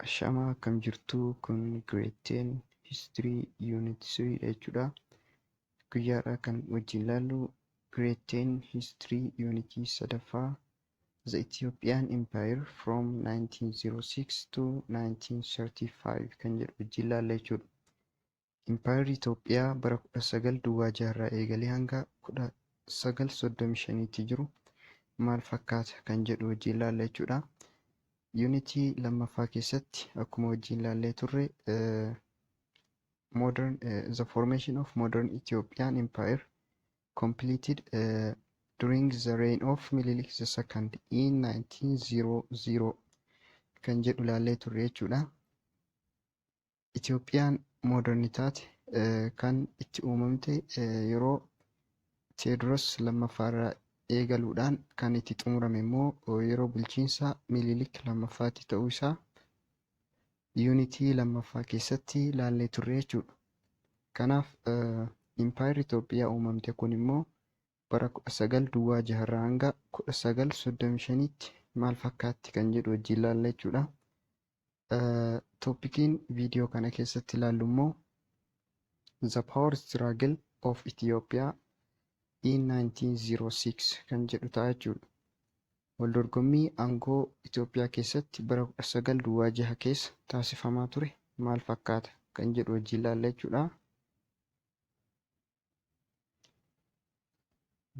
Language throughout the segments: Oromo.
Ashamaa, akkam jirtu? Kun Grade 10 History Unit 3 dha jechuudha. Guyyaadhaa kan wajjin ilaallu Grade 10 History Unit sadaffaa, The Ethiopian Empire from 1906 to 1935 kan jedhu wajjin ilaalla jechuudha. Impaayerri Itoophiyaa bara 19 duwwaa jaarraa eegalee hanga 1935tti jiru maal fakkaata kan jedhu wajjin ilaalla jechuudha. Yuunitii lammaffaa keessatti akkuma wajjin ilaallee turre, modern the formation of modern Ethiopian Empire completed during the reign of Minilik II in 1900 kan jedhu ilaallee turre jechuudha. Itoophiyaan modern taate kan itti uumamte yeroo Teewodiroos lammaffaa irraa eegaluudhaan kan itti xumurame immoo yeroo bulchiinsa Minilik lammaffaatti ta'uu isaa yuunitii lammaffaa keessatti ilaallee turre jechuudha. Kanaaf impaayerri Itoophiyaa uumamte kun immoo bara 19 duwwaa jaharraa hanga 1935tti maal fakkaatti kan jedhu wajjin ilaalla jechuudha. Topiciin viidiyoo kana keessatti ilaallu immoo The Power Struggle of Ethiopia in 1906 kan jedhu ta'a jechuudha. Waldorgommii aangoo Itoophiyaa keessatti bara 19 duwwaa jaha keessa taasifamaa ture maal fakkaata kan jedhu wajjin ilaalla jechuudha.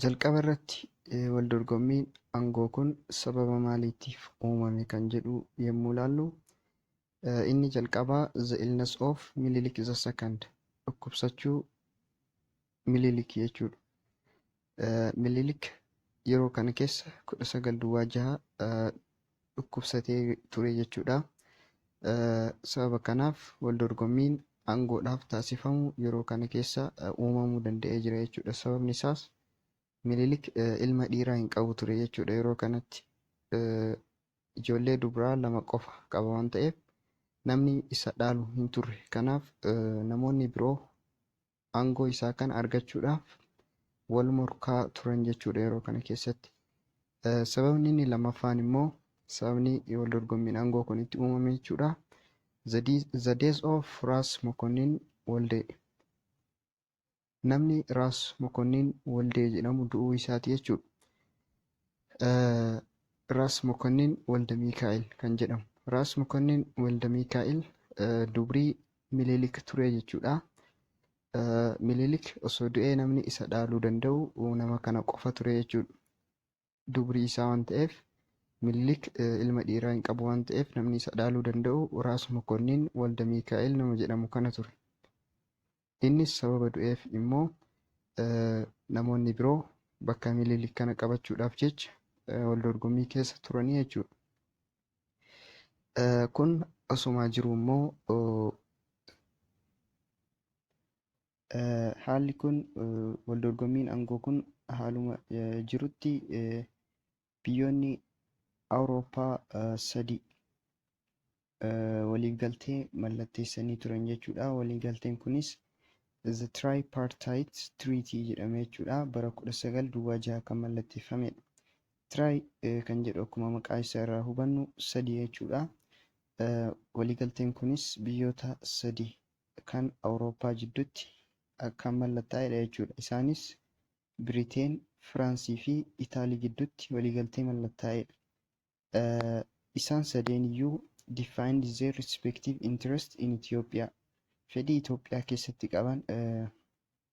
Jalqaba irratti waldorgommiin aangoo kun sababa maaliitiif uumame kan jedhu yommuu ilaallu, inni jalqabaa The Illness of Minilik the Second, dhukkubsachuu Minilik jechuudha. Minilik yeroo kana keessa 19 duwwaa jaha dhukkubsatee ture jechuudha. Sababa kanaaf waldorgommiin aangoodhaaf taasifamu yeroo kana keessa uumamuu danda'ee jira jechuudha. Sababni isaas Minilik ilma dhiiraa hin qabu ture jechuudha. Yeroo kanatti ijoollee dubaraa lama qofa qaba waan ta'eef namni isa dhaalu hin turre. Kanaaf namoonni biroo aangoo isaa kana argachuudhaaf wal morkaa turan jechuudha yeroo kana keessatti. Sababni inni lammaffaan immoo, sababni wal dorgommiin aangoo kun itti uumame jechuudha, The Death of Ras Mokonnin Woldee. Namni Raas Mokonnin Woldee jedhamu du'uu isaati jechuudha. Raas Mokonnin Walda Miikaa'el kan jedhamu. Raas Mokonnin Walda Miikaa'el dubrii Minilik ture jechuudha. Minilik osoo du'ee namni isa dhaaluu danda'u nama kana qofa ture jechuudha. Dubrii isaa waan ta'eef, Minilik ilma dhiiraa hin qabu waan ta'eef, namni isa dhaaluu danda'u Raas Mokonnin Walda Miikaa'el nama jedhamu kana ture. Innis sababa du'eef immoo namoonni biroo bakka Minilik kana qabachuudhaaf jecha wal dorgommii keessa turanii jechuudha. Kun osumaa jiru immoo, haalli kun, wal dorgommiin aangoo kun haaluma jirutti, biyyoonni Awurooppaa sadi waliigaltee mallatteessanii turan jechuudha. Waliigalteen kunis The Tripartite Treaty jedhame jechuudha. Bara 19 duwwaa jaha kan mallatteeffamedha. Tri kan jedhu akkuma maqaa isaa irraa hubannu sadi jechuudha. Waliigalteen kunis biyyoota sadi kan Awurooppaa jidduutti kan mallattaa'edha jechuudha. Isaanis Biriteen, Firaansii fi Itaalii gidduutti waliigaltee mallattaa'edha. Isaan sadeen iyyuu defined their respective interest in Ethiopia. Fedhii Itoophiyaa keessatti qaban,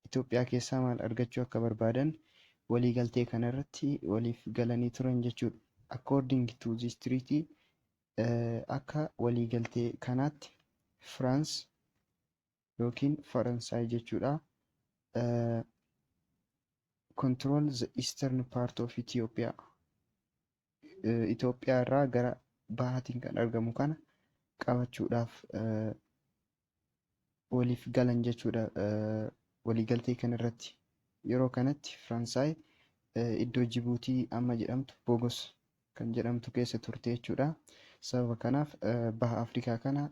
Itoophiyaa keessaa maal argachuu akka barbaadan waliigaltee kanarratti waliif galanii turan jechuudha. According to this treaty, akka waliigaltee kanaatti, France yookiin Faransaay jechuudha, control the eastern part of Ethiopia. Itoophiyaa irraa gara bahaatiin kan argamu kana qabachuudhaaf waliif galan jechuudha waliigaltee kanarratti. Yeroo kanatti Faransaay iddoo Jibuutii amma jedhamtu, Bogos kan jedhamtu keessa turte jechuudha. Sababa kanaaf baha Afrikaa kana,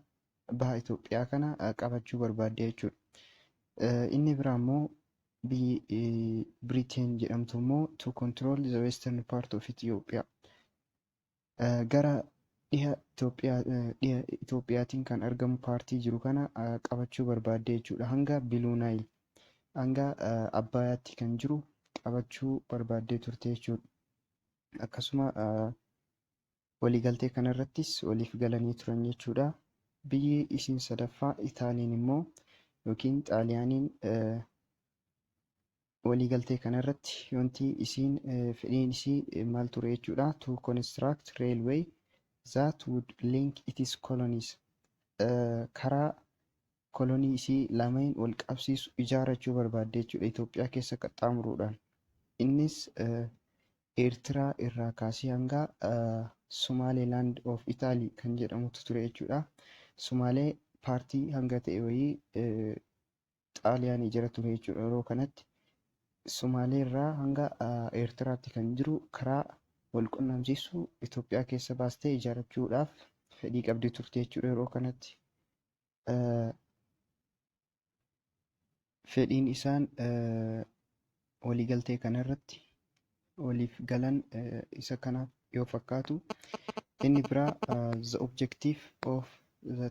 baha Itoophiyaa kana qabachuu barbaadde jechuudha. Inni biraa immoo biyyi Biriteen jedhamtu immoo to control the western part of Ethiopia. Gara Dhiha Itoophiyaatiin kan argamu paartii jiru kana qabachuu barbaadde jechuudha. Hanga Blue Nile, hanga Abbayaatti kan jiru qabachuu barbaaddee turte jechuudha. Akkasuma waliigaltee kanarrattis waliif galanii turan jechuudha. Biyyi isiin sadaffaa Itaaliin immoo yookiin Xaaliyaaniin waliigaltee kanarratti wanti isiin fedhiin isii maal ture jechuudha? To construct railway that would link its colonies. Karaa kolonii isii lameen wal qabsiisu ijaarrachuu barbaadde jechuudha, Itoophiyaa keessa qaxxaamuruudhaan. Innis Eertiraa irraa kaasee hanga Somaliland of Italy kan jedhamutu ture jechuudha. Sumaalee paartii hanga ta'e wayii Xaaliyaanii jala ture jechuudha yeroo kanatti. Sumaalee irraa hanga Eertiraatti kan jiru karaa wal qunnamsiisu Itoophiyaa keessa baastee ijaarrachuudhaaf fedhii qabdi turte jechuudha yeroo kanatti. Fedhiin isaan waliigaltee kanarratti waliif galan isa kanaaf yoo fakkaatu, inni biraa the objective of the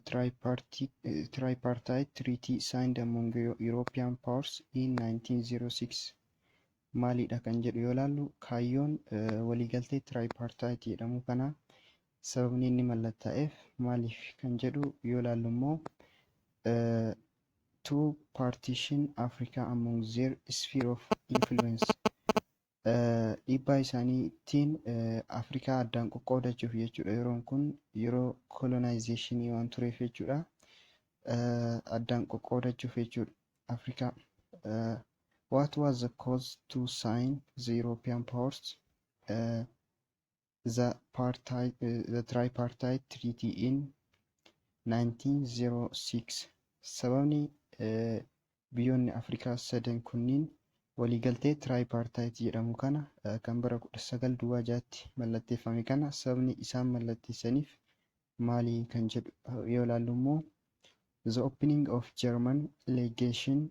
tripartite treaty signed among European powers in 1906 maalidha kan jedhu yoo ilaallu, kaayyoon waliigaltee tripartite jedhamu kana sababni inni mallattaa'eef maaliif kan jedhu yoo ilaallu immoo, to partition Africa among their sphere of influence, dhiibbaa isaanii ittiin Afrikaa addaan qoqqoodachuuf jechuudha. Yeroon kun yeroo colonizationii waan tureef jechuudha. Addaan qoqqoodachuuf jechuudha Afrikaa. What was the cause to sign the European powers the tripartite treaty in 1906? Sababni biyyoonni Afrikaa sadan kunniin waliigaltee tripartite jedhamu kana kan bara 1906tti mallatteeffame kana sababni isaan mallatteessaniif maali kan jedhu yoo ilaallu immoo, the opening of German legation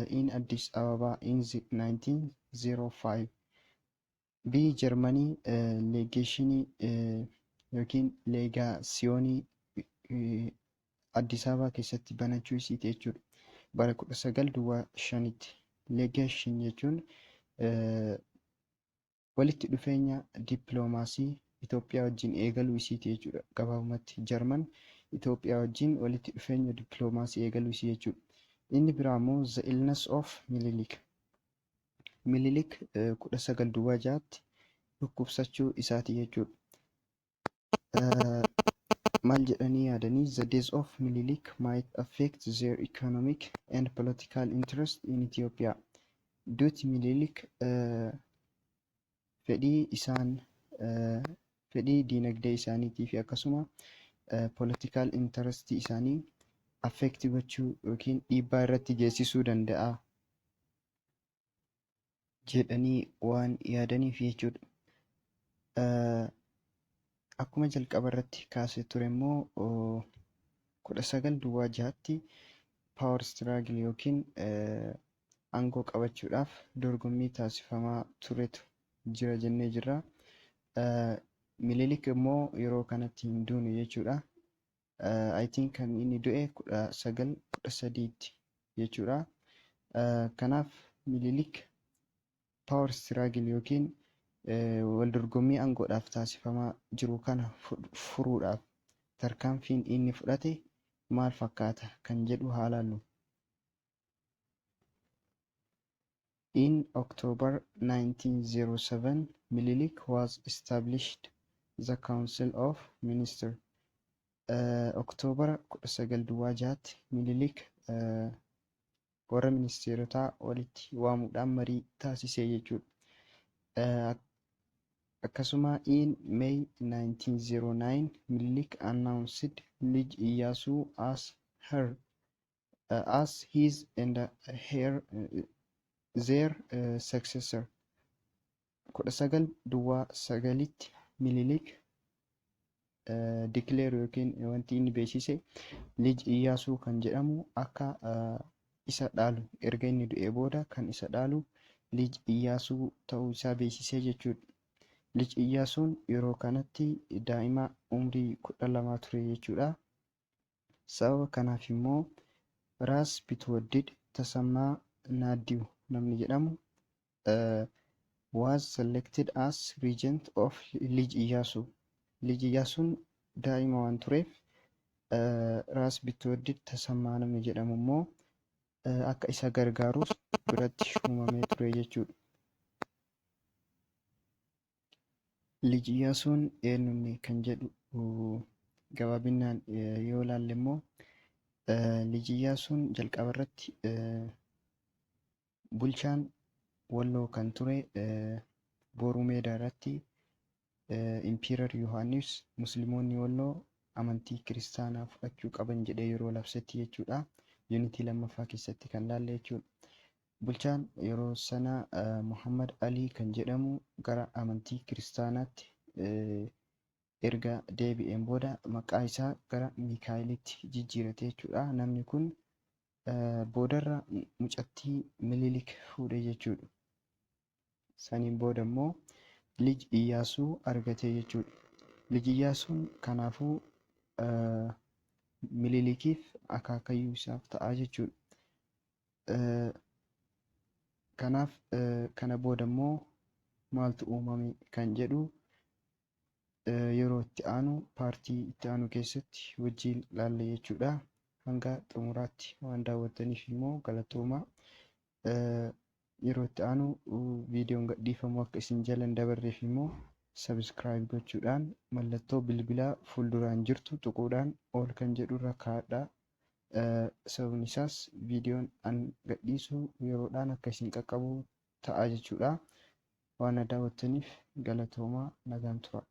in Addis Ababa in 1905, biyyi Jarmanii legationii yookiin leegaasiyoonii Addis Ababaa keessatti banachuu isiiti jechuudha. Bara 1905tti. Legation jechuun walitti dhufeenya dippiloomaasii Itoophiyaa wajjin eegaluu isiiti jechuudha. Gabaabumatti Jarman Itoophiyaa wajjin walitti dhufeenya dippiloomaasii eegaluu isii jechuudha. Inni biraa immoo the illness of Minilik. Minilik 1906tti dhukkubsachuu isaati jechuudha. Maal jedhanii yaadanii? The death of Minilik might affect their economic and political interest in Ethiopia. Duuti Minilik fedhii isaan fedhii diinagdee isaaniitii fi akkasuma political interest isaanii affect gochuu yookiin dhiibbaa irratti geessisuu danda'a jedhanii waan yaadaniif jechuudha. Akkuma jalqaba irratti kaasee ture immoo, 1906tti power struggle yookiin aangoo qabachuudhaaf dorgommii taasifamaa turetu jira jennee jirra. Minilik immoo yeroo kanatti hin duune jechuudha. I think kan inni du'e 1913tti jechuudha. Kanaaf Minilik power struggle yookiin wal dorgommii aangoodhaaf taasifamaa jiru kana furuudhaaf tarkaanfiin inni fudhate maal fakkaata kan jedhu haa ilaallu. In October 1907, Minilik was established the Council of Ministers. Oktoobara 1906tti Minilik warra ministeerotaa walitti waamuudhaan marii taasisee jechuudha. Akkasuma in May 1909, Minilik announced Lij Iyyasuu as his and her their successor. 1909tti Minilik declare yookiin wanti inni beeksise Lij Iyyaasuu kan jedhamu akka isa dhaalu, erga inni du'ee booda kan isa dhaalu Lij Iyyaasuu ta'uu isaa beeksisee jechuudha. Lij Iyyaasuun yeroo kanatti daa'ima umrii 12 ture jechuudha. Sababa kanaaf immoo Raas Bitwaddid Tasammaa Naaddiw namni jedhamu was selected as regent of Lij Iyyaasuu. Lij Iyyaasuun daa'ima waan tureef, Raas Bitwaddid Tasammaa namni jedhamu immoo akka isa gargaaruuf biratti shuumamee ture jechuudha. Lij Iyyaasuun eenyunni kan jedhu gabaabinaan yoo ilaalle immoo, Lij Iyyaasuun jalqaba irratti bulchaan Walloo kan ture Boruu Meedaa irratti Emperor Yohaannis Musliimoonni Walloo amantii kiristaanaa fudhachuu qaban jedhee yeroo labsetti jechuudha. Yuunitii lammaffaa keessatti kan laalle jechuudha. Bulchaan yeroo sana Muhammad Alii kan jedhamu gara amantii kiristaanaatti erga deebi'een booda maqaa isaa gara Mikaa'elitti jijjiirate jechuudha. Namni kun boodarra mucattii Minilik fuudhe jechuudha. Saniin booda immoo Lij Iyyaasuu argate jechuudha. Lij Iyyaasuun kanaafuu Minilikiif akaakayyuu isaaf ta'a jechuudha. Kanaaf kana booda immoo maaltu uumame kan jedhu yeroo itti aanu, paartii itti aanu keessatti wajjin laalla jechuudha. Hanga xumuraatti waan daawwattaniif immoo galatoomaa. Yeroo itti aanu viidiyoon gadhiifamu akka isin jala hin dabarreef immoo subscribe gochuudhaan mallattoo bilbilaa fuulduraan jirtu tuquudhaan ol kan jedhu irra kaa'adhaa. Sababni isaas viidiyoon an gadhiisu yeroodhaan akka isin qaqqabu ta'a jechuudha. Waan na daawwattaniif galatoomaa, nagaan tura.